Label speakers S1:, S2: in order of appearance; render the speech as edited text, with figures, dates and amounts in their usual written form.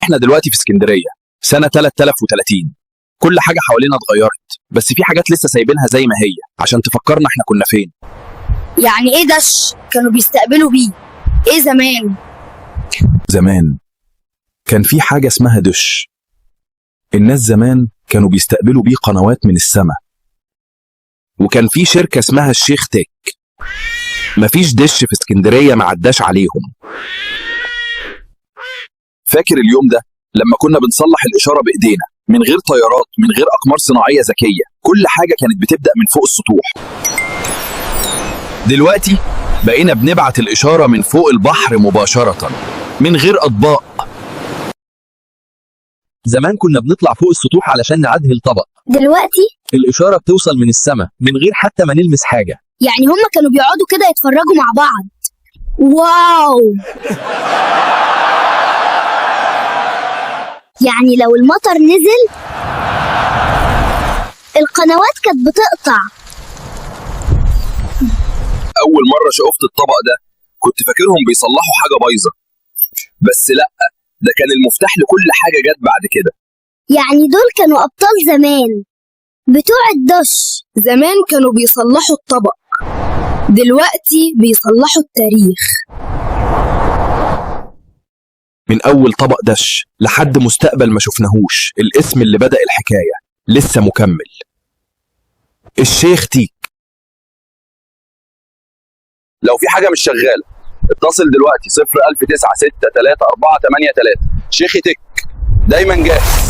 S1: احنا دلوقتي في اسكندرية سنة 3030. كل حاجة حوالينا اتغيرت، بس في حاجات لسه سايبينها زي ما هي عشان تفكرنا احنا كنا فين.
S2: يعني ايه دش كانوا بيستقبلوا بيه ايه زمان؟
S1: زمان كان في حاجة اسمها دش. الناس زمان كانوا بيستقبلوا بيه قنوات من السماء، وكان في شركة اسمها الشيخ تك. مفيش دش في اسكندرية ما عداش عليهم. فاكر اليوم ده لما كنا بنصلح الإشارة بإيدينا، من غير طيارات، من غير أقمار صناعية ذكية؟ كل حاجة كانت بتبدأ من فوق السطوح. دلوقتي بقينا بنبعت الإشارة من فوق البحر مباشرة، من غير أطباق.
S3: زمان كنا بنطلع فوق السطوح علشان نعدل طبق.
S2: دلوقتي
S3: الإشارة بتوصل من السماء من غير حتى ما نلمس حاجة.
S2: يعني هما كانوا بيقعدوا كده يتفرجوا مع بعض؟ واو! يعني لو المطر نزل القنوات كانت بتقطع.
S1: أول مرة شفت الطبق ده كنت فاكرهم بيصلحوا حاجة بايظة، بس لأ، ده كان المفتاح لكل حاجة جت بعد كده.
S2: يعني دول كانوا أبطال زمان بتوع الدش.
S4: زمان كانوا بيصلحوا الطبق، دلوقتي بيصلحوا التاريخ.
S1: من أول طبق دش لحد مستقبل ما شفناهوش، الاسم اللي بدأ الحكاية لسه مكمل: الشيخ تيك. لو في حاجة مش شغالة اتصل دلوقتي 01009 6 3 4 8 3. شيخي تك دايما جاهز.